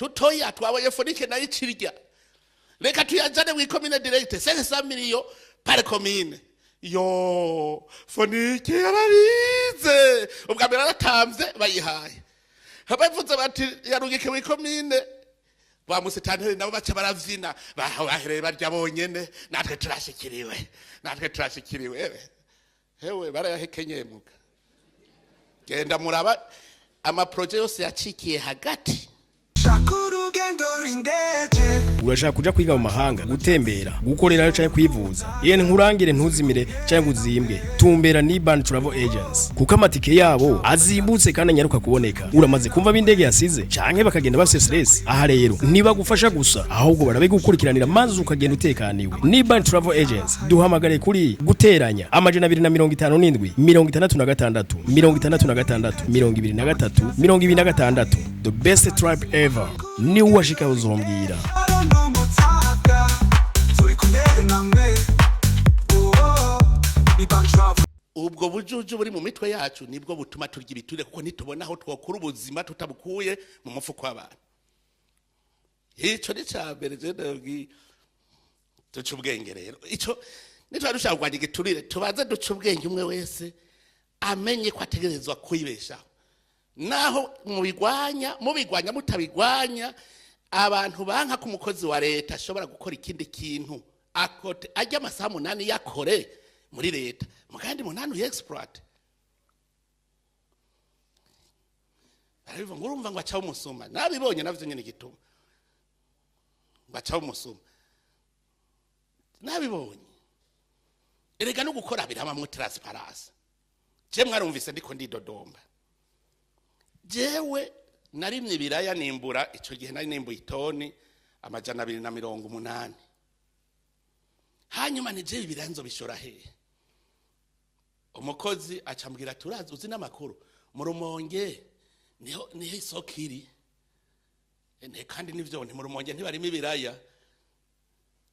Tutoya twabonye FONIC nayo icirya, reka tuyajane mw'ikomine direct, 500 millions par commune. Yo FONIC yarabize ubwa mbere, aratamvye bayihaye, bavuze bati yarungike mw'ikomine. Ba musitanteri nabo baca baravyina, baho bahereye barya bonyene: "Natwe turashikiriwe, natwe turashikiriwe." Ewe hewe, barayahekenyeye. Muga genda muraba ama projets yose yacikiye hagati. Shaka urugendo rw'indege. Urashaka kuja kwiga mu mahanga, gutembera, gukorerayo canke kwivuza? Yene nkurangire, ntuzimire canke ngo uzimbwe. Tumbera ni Ban Travel Agency, kuko amatike yabo azimbutse kandi anyaruka kuboneka. Uramaze kumva b'indege yasize canke bakagenda bafise stress? Aha rero ntibagufasha gusa, ahubwo barabigukurikiranira maze ukagenda utekaniwe. Ni Ban Travel Agency. Duhamagare kuri +257 66 66 23 26. The best trip ever, ni uwashika uzombwira. N'umutaka turi kumwe namwe. Oh, ni Ban Travel. Ubwo bujuju buri mu mitwe yacu nibwo butuma turya ibiturire, kuko ntitubona aho twokura ubuzima tutabukuye mu mufuko w'abantu. Ico ni ca mbere. Je ndabwiye, duca ubwenge rero. Ico nitwari dushaka kurwanya igiturire, tubanze duca ubwenge, umwe wese amenye ko ategerezwa kwibeshaho. Naho mubigwanya, mubigwanya, mutabigwanya, abantu banka ko umukozi wa leta ashobora gukora ikindi kintu à côté, ajya amasaha 8 yakore muri leta, mu kandi 8 uy exploite. Barabivuga ngo urumva ngo acaho umusuma. Nabibonye navyo nyene, igituma ngo acaho umusuma nabibonye. Erega no gukora birabamwo transparence. Je mwarumvise ndiko ndidodomba, jewe narimye ibiraya nimbura, ico gihe nari nimbuye itoni 280. Hanyuma ni jewe ibiraya nzobishora hehe? Umukozi acambwira: "Turazi, uzi n'amakuru, mu Rumonge niho isoko iri." Kandi nivyo, nti mu Rumonge ntibarimo ibiraya.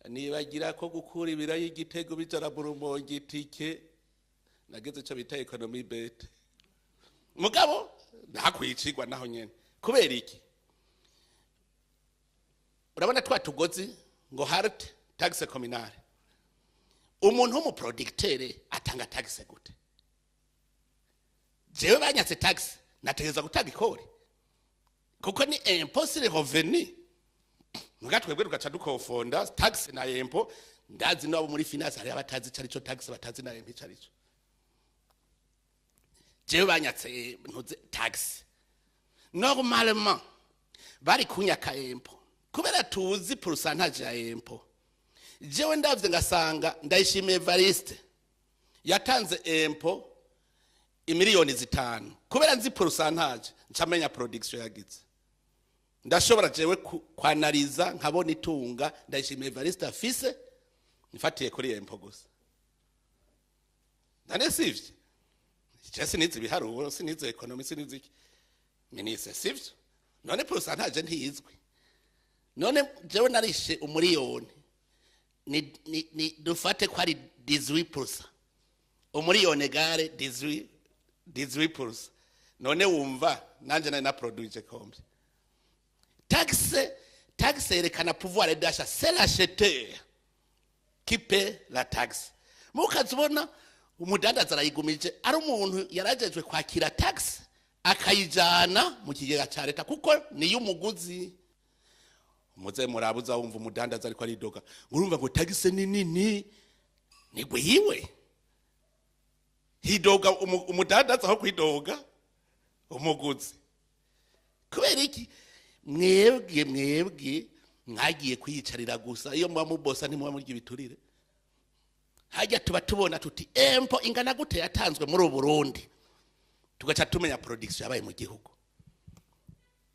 Nibagira ko gukura ibiraya igitego bijana mu Rumonge, itike nageze ico bita économie bête. Mugabo ntakwicirwa naho nyene. Kubera iki? Urabona twa tugozi ngo halte taxe communale, umuntu w'umu producteur atanga taxe gute? Jewe banyatse taxe, nategereza gutanga ikori kuko ni impôt sur le revenu. Muga twebwe tugaca dukonfonda taxe na impôt. Ndazi nabo muri finance hari abatazi ico arico taxe, batazi na impôt ico arico. Jewe banyatse ntuze taxe, normalement bari kunyaka impôt, kubera tuzi pourcentage ya impôt. Jewe ndavye ngasanga Ndayishimiye Evariste yatanze impôt imiliyoni 5, kubera nzi pourcentage ncamenya production yagize, ndashobora jewe kwanariza nkabona itunga Ndayishimiye Evariste afise mfatiye kuri impôt gusa. Nane sivyo? Je sinizi ibiharuro, sinizi économie, sinizi iki, ministre, sivyo? None pourcentage ntizwi? None jewe narishe umuriyoni, ni dufate ko ari 18%, umuriyoni égale 18, 18%. None wumva nanje nari na produire combien? Taxe yerekana pouvoir d'achat, c'est l'acheteur qui paie la taxe. Mukaza ubona umudandaza arayigumije, ari umuntu yarajejwe kwakira taxe akayijana mu kigega ca leta, kuko niyo umuguzi. Umuze murabuza, wumva umudandaza ariko aridoga ngo urumva ngo taxe ni nini, ni gwiwe. Hidoga umudandaza aho kwidoga umuguzi. Kubera iki? Mwebwe mwagiye kwiyicarira gusa. Iyo muba mubosa ntimuba murya ibiturire. Hajya tuba tubona tuti impôt ingana gute yatanzwe muri ubu Burundi, tugaca tumenya production yabaye mu gihugu,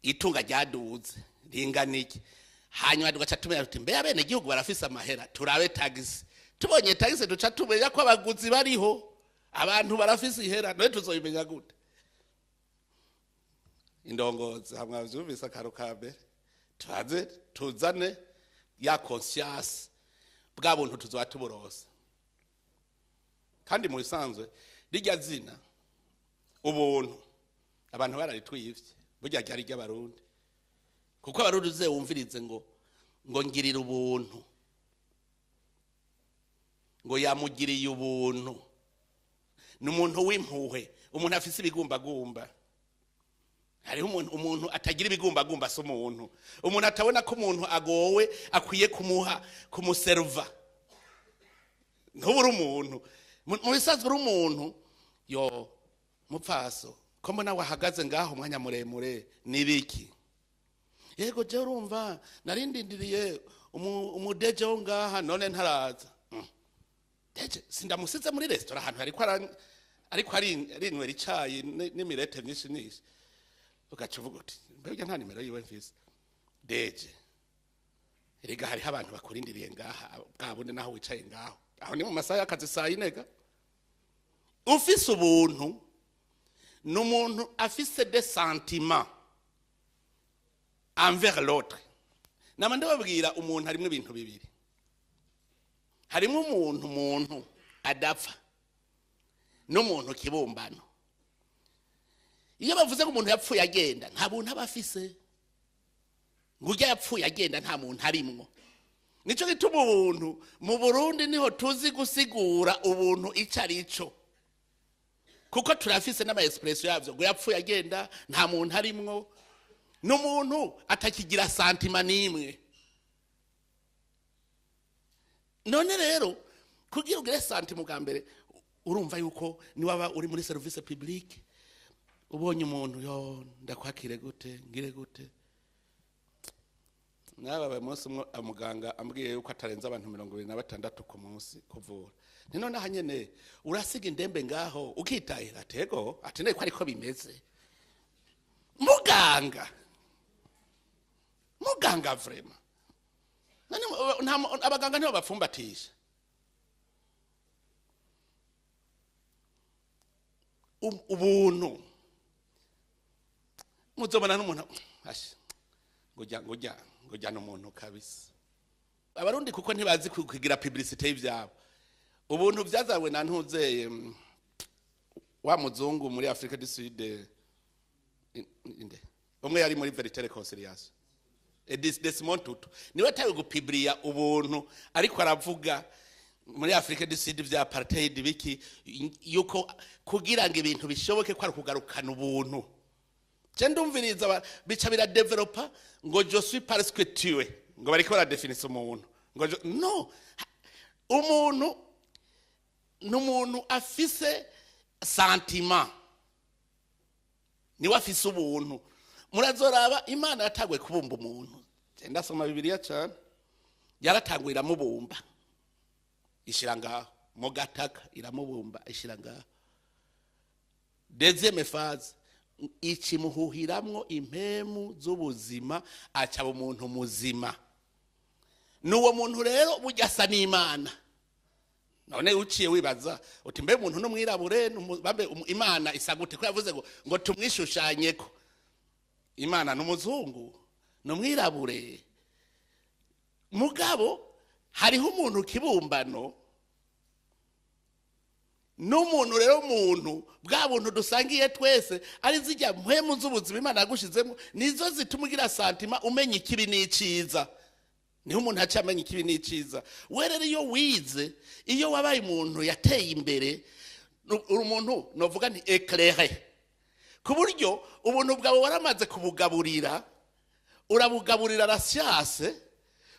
itunga ryaduze ringana iki. Hanyuma tugaca tumenya tuti mbe abene gihugu barafise amahera? Turabe taxe. Tubonye taxe duca tumenya ko abaguzi bariho, abantu barafise ihera. None tuzobimenya gute? Indongozi hamwe avyumvise akaro ka mbere, tubanze tuzane ya conscience, bwa buntu tuzoba tuburosa. Kandi mu bisanzwe rirya zina ubuntu abantu bararitwivye, burya ryari ry'Abarundi. Kuko Abarundi, uze wumvirize, ngo ngirira ubuntu, ngo yamugiriye ubuntu, ni umuntu w'impuhwe, umuntu afise ibigumbagumba. Hariho umuntu atagira ibigumbagumba, si umuntu. Umuntu atabona ko umuntu agowe akwiye kumuha, kumuseruva, ntubure umuntu. Mu bisanzwe uri umuntu, yo mupfaso, ko mbona wahagaze ngaho umwanya muremure, nibiki? Yego, je urumva narindindiriye umudeje wo ngaha, none ntaraza. Deje sindamusize muri restaurant ahantu ariko arinywera icayi n'imirete myinshi nyinshi. Ugaca uvuga uti: "Mbega nta nimero yiwe mfise?" Deje, erega hariho abantu bakurindiriye ngaha, bwa bundi naho wicaye ngaho. Aho ni mu masaha y'akazi, saa yine ga. Ufise ubuntu ni umuntu afise des sentiments envers l'autre. Nama ndababwira, umuntu harimo ibintu bibiri: harimo umuntu adapfa n'umuntu kibumbano. Iyo bavuze ko umuntu yapfuye agenda, nta buntu aba afise. Ngo urya yapfuye agenda, nta muntu arimwo. Nico gituma ubuntu mu Burundi niho tuzi gusigura ubuntu ico ari cyo, kuko turafise n'ama expression yavyo. Ngo yapfuye agenda, nta muntu arimwo, n'umuntu atakigira sentiment n'imwe. None rero kugira ugire sentiment, bwa mbere urumva yuko niwaba uri muri service publique, ubonye umuntu, yo ndakwakire gute, ngire gute? Nababaye umunsi umwe muganga ambwiye yuko atarenze abantu 26 ku munsi kuvura. Nti none aha nyene urasiga indembe ngaho ukitahira? Atego ati ko ariko bimeze. Muganga, muganga, vraiment, none abaganga nibo bapfumbatisha ubuntu. Muzobona n'umuntu asha ngo jya n'umuntu kabisa. Abarundi kuko ntibazi kugira publicité y'ivyabo. Ubuntu byazawe na ntuzeye, wa muzungu muri Afrique du Sud, inde umwe yari muri Vérité Réconciliation, Edis Desmond Tutu, niwe tawe gupibriya ubuntu, ariko aravuga muri Afrique du Sud vya apartheid biki, yuko kugira ngo ibintu bishoboke ko ari kugarukana ubuntu. Je ndumviriza bica biradevelopa ngo je suis parce que tu es, ngo bariko baradefinisa umuntu ngo no umuntu ni umuntu afise sentiment, niwe afise ubuntu. Murazoraba, Imana yatanguye kubumba umuntu. Je ndasoma Bibiliya cyane. Yaratanguye iramubumba, ishira ngaho mu gataka, iramubumba, ishira ngaho. Deuxième phase, ikimuhuhiramwo impemu z'ubuzima, acaba umuntu muzima. N'uwo muntu rero burya asa n'Imana. None uciye wibaza uti: mbe umuntu n'umwirabure, bambe Imana isa gute, ko yavuze ngo tumwishushanyeko? Imana n'umuzungu, n'umwirabure? Mugabo hariho umuntu kibumbano n'umuntu rero umuntu, bwa buntu dusangiye twese, ari zijya mpwemu z'ubuzima Imana yagushizemo, nizo zituma ugira sentiment, umenya ikibi n'iciza. Niho umuntu aca amenya ikibi n'iciza. We rero iyo wize, iyo wabaye umuntu yateye imbere, uri umuntu novuga nti éclairé, ku buryo ubuntu bwawe waramaze kubugaburira, urabugaburira la science,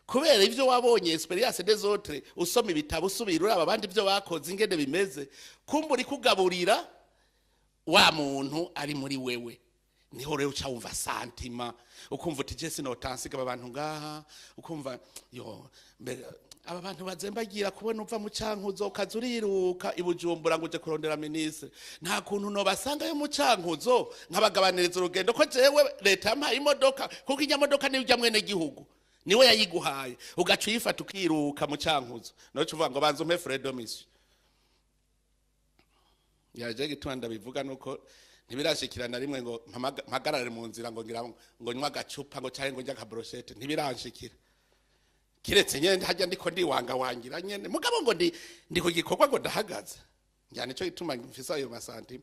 kubera ibyo wabonye, expérience des autres, usoma ibitabo, usubira uraba abandi ibyo bakoze ingene bimeze, kumva uri kugaburira wa muntu ari muri wewe. Niho rero uca wumva sentiment, ukumva uti: je sinotansiga aba bantu ngaha. Ukumva yo mbega aba bantu bazembagira kubona uva mu Cankuzo ukaza uriruka i Bujumbura ngo uje kurondera ministre, nta kuntu nobasangayo mu Cankuzo nkabagabaniriza urugendo, ko jewe leta yampaye imodoka? Kuko inyamodoka niyo ujya mwene gihugu, niwe yayiguhaye, ugaca uyifata ukiruka mu Cankuzo. Nawe uvuga ngo banza umpe frais de mission. Yaje gituma ndabivuga nuko ntibirashikira na rimwe ngo mpagarare mu nzira ngo ngira ngo nywa agacupa, ngo canke ngo njye akabroshete. Ntibiranshikira, kiretse nyene hajya ndiko ndiwanga wangira nyene. Mugabo ngo ndi ku gikorwa ngo ndahagaze njyana, nico gituma mfise ayo masantima.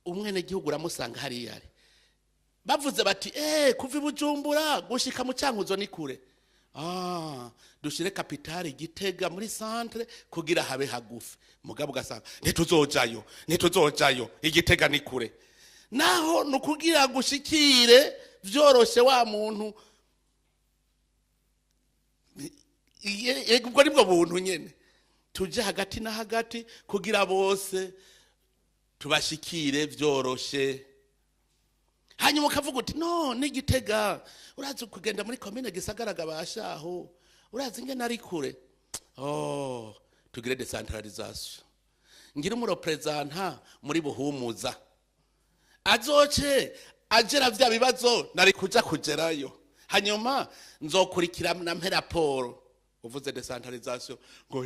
Umwene gihugu uramusanga hariya ari Bavuze bati: "Kuva i Bujumbura gushika mu Cyankuzo ni kure. Dushire capitale Gitega muri centre kugira habe hagufi." Mugabo ugasanga ntituzojayo, ntituzojayo, Igitega ni kure. Naho ni ukugira gushikire vyoroshe wa muntu. Ubwo nibwo buntu nyene, tuje hagati na hagati kugira bose tubashikire vyoroshe. Hanyuma ukavuga uti: "No n'Igitega, urazi kugenda muri komine Gisagara gabashaho, urazi ingene ari kure. Oh, tugire décentralisation, ngira umu représentant muri Buhumuza azoce agera vya bibazo nari kuja kugerayo, hanyuma nzokurikirana mpe raporo." Uvuze décentralisation ngo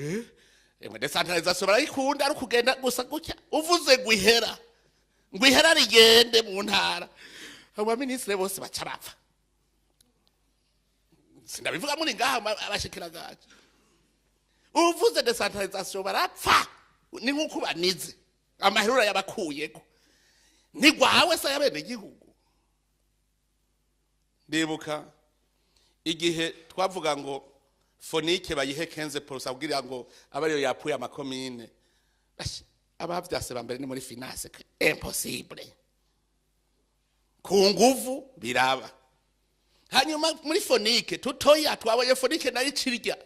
emwe, décentralisation barayikunda, ari ukugenda gusa gutya uvuze ngo ihera, ngo ihera rigende mu ntara, abaminisitiri bose baca bapfa. Sindabivuga muri ngaha, abashikiranganje, uvuze décentralisation barapfa, ni nk'uko banize amahera yabakuyeko ntigwawe se y'abenegihugu. Ndibuka igihe twavuga ngo FONIC bayihe 15% kugira ngo abe ariyo yapfuye amakomine. Ashi, abavyase ba mbere ni muri finance: "Impossible, ku nguvu biraba." Hanyuma muri FONIC tutoya twabonye FONIC nayo icirya,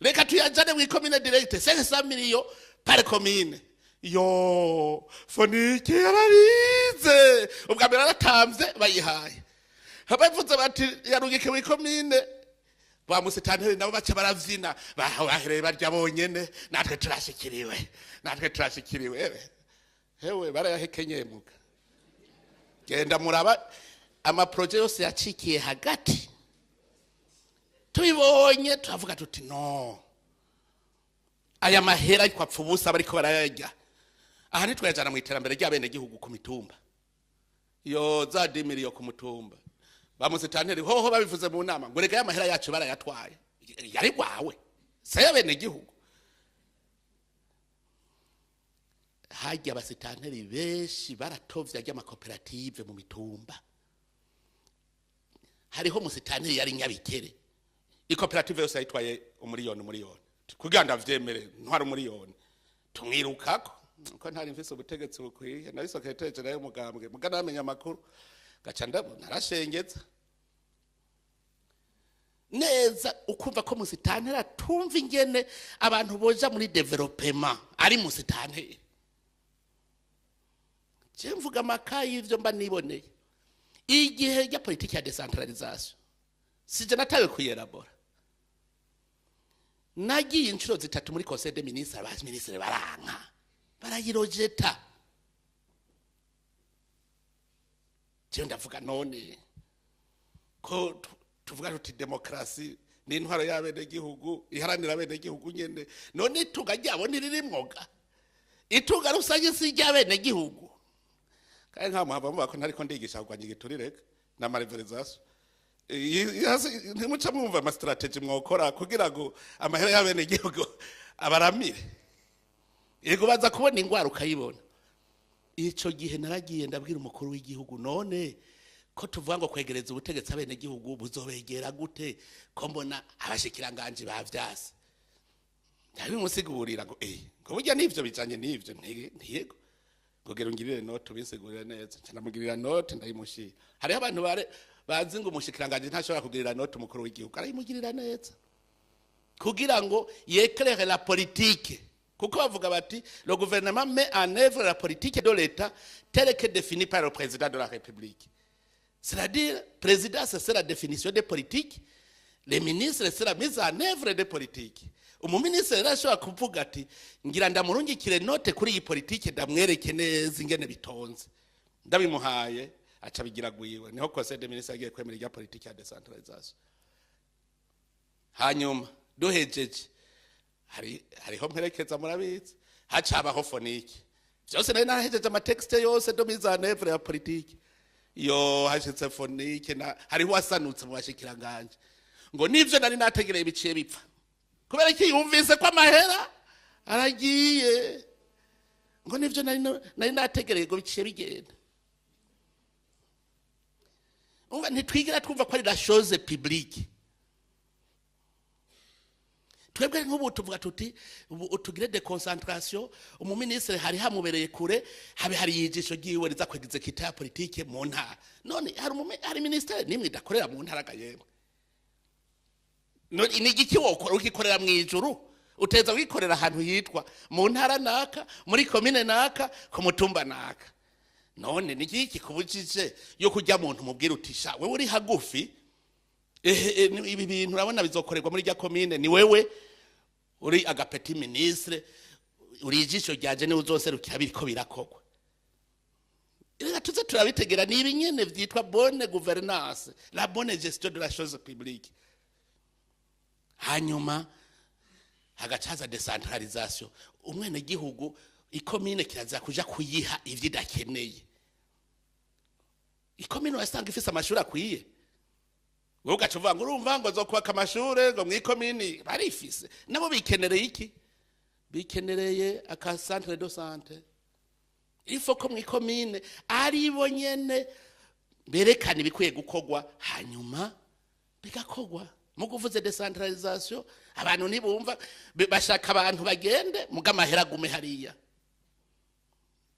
reka tuyajane mw'ikomine direct, 500 millions par commune. Yo FONIC yararize ubwa mbere, aratamvye, bayihaye. Bavuze bati yarungike mw'ikomine, ba musitanteri nabo baca baravyina, bahereye barya bonyene: "Natwe turashikiriwe, natwe turashikiriwe." Ewe hewe, barayahekenyeye. Muga genda muraba ama projets yose yacikiye hagati. Tubibonye turavuga tuti: "No aya mahera ariko apfa ubusa, bariko barayarya." Aha ntitwayajana mu iterambere ry'abenegihugu ku mitumba, yo za 10 millions ku mutumba. Ba musitanteri hoho babivuze mu nama ngo: "Rega y'amahera yacu barayatwaye." Yari gwawe se y'abenegihugu? Harya abasitanteri benshi baratovye ry'amakoperative mu mitumba. Hariho musitanteri yari Nyabikere, ikoperative yose yayitwaye umuriyoni, umuriyoni, kugira ngo ndavyemere ntwara umuriyoni. Tumwirukako ko ntari mfise ubutegetsi bukwiye, nari secrétaire général y'umugambwe, muga namenya amakuru gaca ndabona narashengeza neza. Ukumva ko musitanteri atumva ingene abantu boja muri développement, ari musitanteri. Je mvuga amakayi y'ivyo mba niboneye. Igihe rya politiki ya décentralisation, sije natawe kuyerabora, nagiye inshuro zitatu muri conseil des ministres, abaminisitiri baranka, barayirojeta. Jewe ndavuga: "None ko tuvuga tuti demokarasi ni intwaro y'abenegihugu iharanira abenegihugu nyene, none itunga ryabo ntiririmwoga? Itunga rusange si iry'abenegihugu?" Kandi nta muhava muvuga ko ntariko ndigisha kurwanya igiturire na malversation. Ntimuca mwumva ama stratégies mwokora kugira ngo amahera y'abenegihugu abaramire? Yego, baza kubona ingwara ukayibona. Ico gihe naragiye ndabwira umukuru w'igihugu: "None ko tuvuga ngo kwegereza ubutegetsi abenegihugu, buzobegera gute ko mbona abashikiranganji bavyase?" Ndabimusigurira ngo ngo burya nivyo bijanye n'ivyo. Ntiyego, ngo gera ungirire note ubisigurire neza. Nca ndamugirira note, ndayimushira. Hariho abantu bare bazi ngo umushikiranganji ntashobora kugirira note umukuru w'igihugu. Arayimugirira neza kugira ngo y'éclaire la politique, kuko bavuga bati: "Le gouvernement met en œuvre la politique de l'État telle que définie par le président de la République." C'est-à-dire, présidence, c'est la définition des politiques, les ministres, c'est la mise en œuvre des politiques. Umuminisitiri rero ashobora kuvuga ati: "Ngira ndamurungikire note kuri iyi politike, ndamwereke neza ingene bitonze." Ndabimuhaye, aca bigira gwiwe. Niho conseil des ministres yagiye kwemera irya politike ya décentralisation. Hanyuma duhejeje, hariho mperekeza, murabizi, hacabaho FONIC. Vyose nari narahejeje, ama textes yose de mise en œuvre ya politike. Yo hashitse FONIC, na hariho wasanutse mu bashikiranganje ngo nivyo nari nategereye biciye bipfa. Kubera iki? Yumvise ko amahera aragiye, ngo nivyo nari nategereye ngo biciye bigenda. Umva, ntitwigira twumva ko ari la chose publique. Twebwe nk'ubu tuvuga tuti ubu tugire déconcentration. Umuminisitiri hari hamubereye kure, habe hari ijisho ryiwe riza kw'exécuter ya politike mu ntara. None hari ministère nimwe idakorera mu ntara ga yemwe? None ni igiki wokora ukikorera mu ijuru? Uteza wikorera ahantu hitwa mu ntara naka, muri komine naka, ku mutumba naka. None ni igiki kubujije yo kujya muntu mubwira uti: "Sha, wewe uri hagufi, ehe, ibi bintu urabona bizokorerwa muri rya komine, ni wewe uri aga petit ministre, uri ijisho ryaje, niwe uzoserukira biriko birakorwa"? Reka tuze turabitegera. Ni ibi nyene vyitwa bonne gouvernance, la bonne gestion de la chose publique. Hanyuma hagacaza décentralisation. Umwene gihugu, ikomine kiraza kuja kuyiha ivyo idakeneye. Ikomine urasanga ifise amashuri akwiye, wowe ugaca uvuga ngo urumva ngo zokubaka amashure ngo mw'ikomini barifise. Nabo bikenereye iki? Bikenereye aka centre de santé. Ifo ko mw'ikomine aribo nyene berekana ibikwiye gukorwa, hanyuma bigakorwa. Mu kuvuze décentralisation, abantu ntibumva, bashaka abantu bagende muga amahera agume hariya.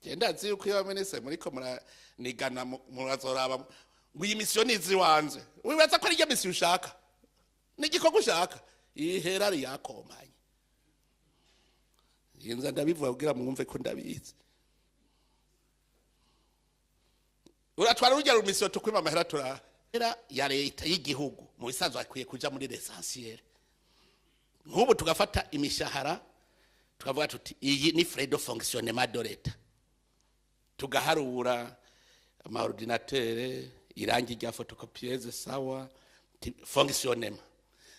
Genda nzi yuko iyo bamenese muriko muranigana, murazoraba ngo iyi mission nizi wanje. Wibaza ko ari iyo mission ushaka, ni igikorwa ushaka, ihera ari yakomanye. Inza ndabivuga kugira mwumve ko ndabizi. Uratwara urujya rumisiyo, tukwima amahera, turara ya leta y'igihugu. Mu bisanzwe akwiye kuja muri l'essentiel. Nk'ubu tugafata imishahara, tukavuga tuti iyi ni frais de fonctionnement de l'État, tugaharura ama ordinateur, irangi rya photocopieuse, sawa, fonctionnement,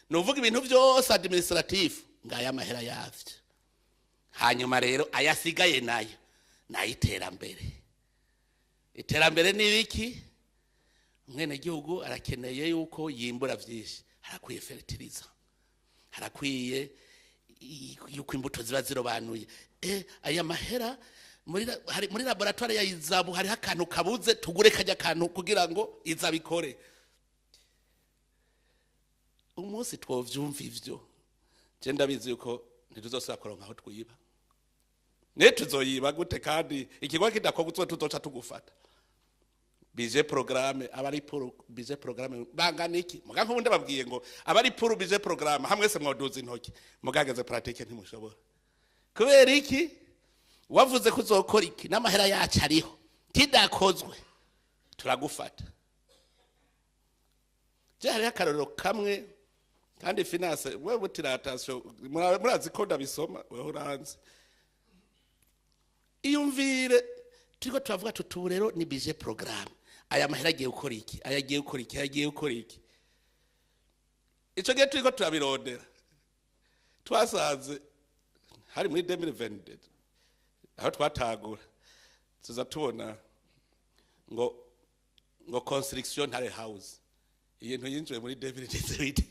ni uvuga ibintu byose administratif, ngaya amahera yavyo. Hanyuma rero ayasigaye nayo nayiterambere. Iterambere ni ibiki? Umwenegihugu arakeneye yuko yimbura vyinshi, harakwiye fertilizer, harakwiye yuko imbuto ziba zirobanuye. Aya mahera hari muri laboratoire ya ISABU hariho akantu kabuze, tugure kajya kantu kugira ngo izabikore. Umunsi twovyumva ivyo, je ndabizi yuko ntituzosubira kuronka aho twiba. Ne tuzoyiba gute kandi ikigo kidakorwa? Utwo tuzoca tugufata. Budget programme, abari pour budget programme bangana iki? Muga nk'ubundi babwiye ngo abari pour budget programme hamwe se mwoduza intoki, mugageze pratique ntimushobora. Kubera iki? Wavuze ko uzokora iki n'amahera yacu ariho, kidakozwe turagufata. Je hariho akarorero kamwe kandi finance, wewe butiratasiyo, murazi ko ndabisoma, wewe uranzi. Iyumvire, turiko turavuga tuti ubu rero ni budget programme, aya mahera agiye gukora iki, aya agiye gukora iki, aya agiye gukora iki. Ico gihe turiko turabirondera, twasanze hari muri 2022 aho twatagura, tuza tubona ngo construction ntare house, ibintu yinjiye muri 2018.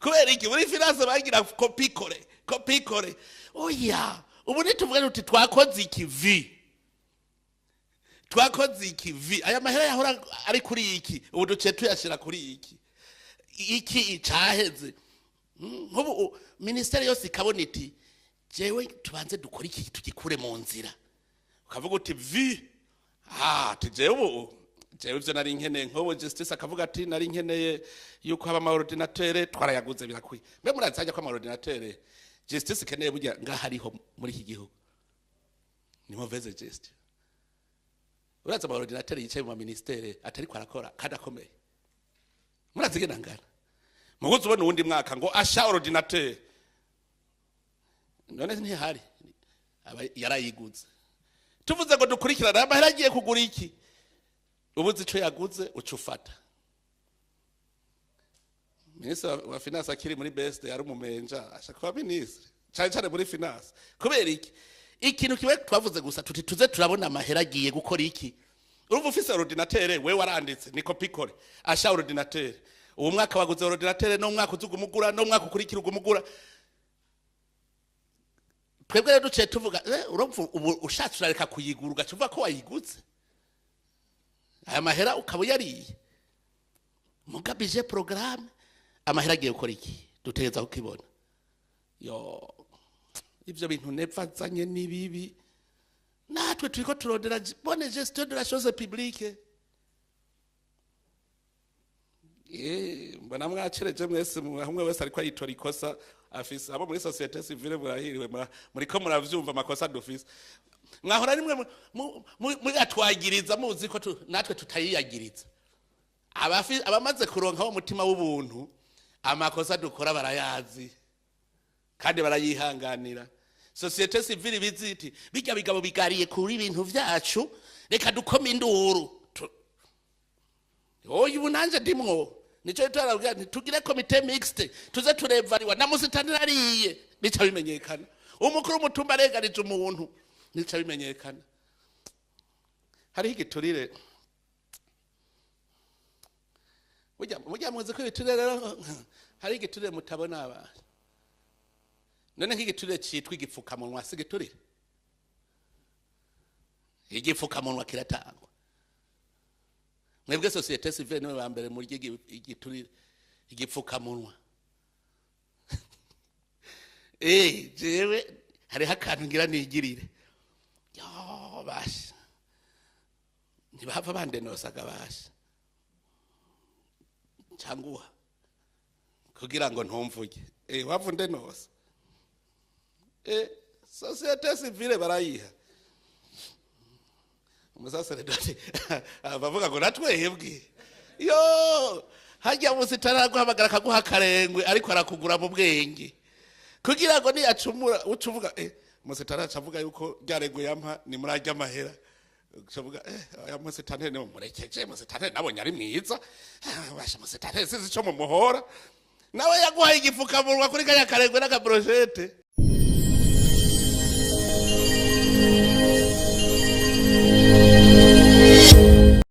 Kubera iki? Muri finance bagira copier-coller, copier-coller. Oya, ubu ntituvuge tuti twakoze iki vi, twakoze iki vi, aya mahera yahora ari kuri iki, ubu duciye tuyashyira kuri iki, iki caheze. Nk'ubu ministeri yose ikabona iti jewe tubanze dukore iki, tugikure mu nzira. Ukavuga uti vi, jewe ubu jewe ivyo nari nkeneye. Nk'ubu justice akavuga ati nari nkeneye yuko haba ama ordinateur, twarayaguze, birakwiye. Mbe murazi hajya ko ama ordinateur justice ikeneye burya ngaha hariho muri iki gihugu? Ni mauvaise gestion. Urazi ama ordinateur yicaye mu ma ministère atariko arakora kandi akomeye? Murazi ingene angana? Muguzi ubona uwundi mwaka ngo asha ordinateur, none ntihari, aba yarayiguze. Tuvuze ngo dukurikirane amahera agiye kugura iki, ubuze ico yaguze, uca ufata. Minisitiri wa finance akiri muri best yari umumenja, ashaka kuba minisitiri cyane cyane muri finance. Kubera iki? Ikintu kimwe twavuze gusa tuti tuze turabona amahera agiye gukora iki. Urumva ufise ordinateur, we waranditse ni copier-coller, asha ordinateur, uwo mwaka waguze ordinateur, no mwaka uzuga umugura, no mwaka ukurikira ugumugura. Twebwe rero duciye tuvuga urumva ubu ushatse urareka kuyigura, ugaca uvuga ko wayiguze, aya mahera ukaba uyariye. Muga budget programme, amahera agiye gukora iki, dutegereza kukibona. Yo, ivyo bintu Neva azanye ni bibi. Natwe turiko turondera bonne gestion de la chose publique. Mbona mwacereje mwese, umwe wese ariko ayitora ikosa afise. Abo muri société civile murahiriwe, muriko muravyumva amakosa dufise. Mwahora nimwe muyatwagiriza, muzi ko natwe tutayiyagiriza. Abamaze kuronka wo mutima w'ubuntu, amakosa dukora barayazi kandi barayihanganira. Société civile biziti bijya bigabo bigariye kuri ibintu vyacu, reka dukome induru. Oya, ubu nanje ndimwo. Nico tarabwira nti tugire comité mixte, tuze turevariwa na musitanira ariye, bica bimenyekana. Umukuru w'umutumba arenganije umuntu, bica bimenyekana. Hariho igiturire. Burya muzi ko ibiturire rero, hari igiturire mutabona abantu. None nk'igiturire citwa igipfukamunwa si igiturire? Igipfukamunwa kiratangwa. Mwebwe société civile niwe ba mbere muri igiturire, igipfukamunwa. Jewe hariho akantu ngira nigirire. Yo basha, ntibahava bandenosaga basha canguha kugira ngo ntumvuge. Wava undenosa. Société civile barayiha. Umusaseredoti abavuga ngo natwebwe yo hajya musitari araguhamagara akaguha akarengwe, ariko arakugura mu bwenge kugira ngo niyacumura uca uvuga musitari aca avuga yuko ryaregwe yampa ni muri arya mahera. Uca uvuga: "Aya musitari ni umurekeje, musitari nabonye ari mwiza." Ah, basha, musitari sinzi ico mumuhora, nawe yaguhaye igipfukamunwa kuri kanya karengwe n'akabroshete.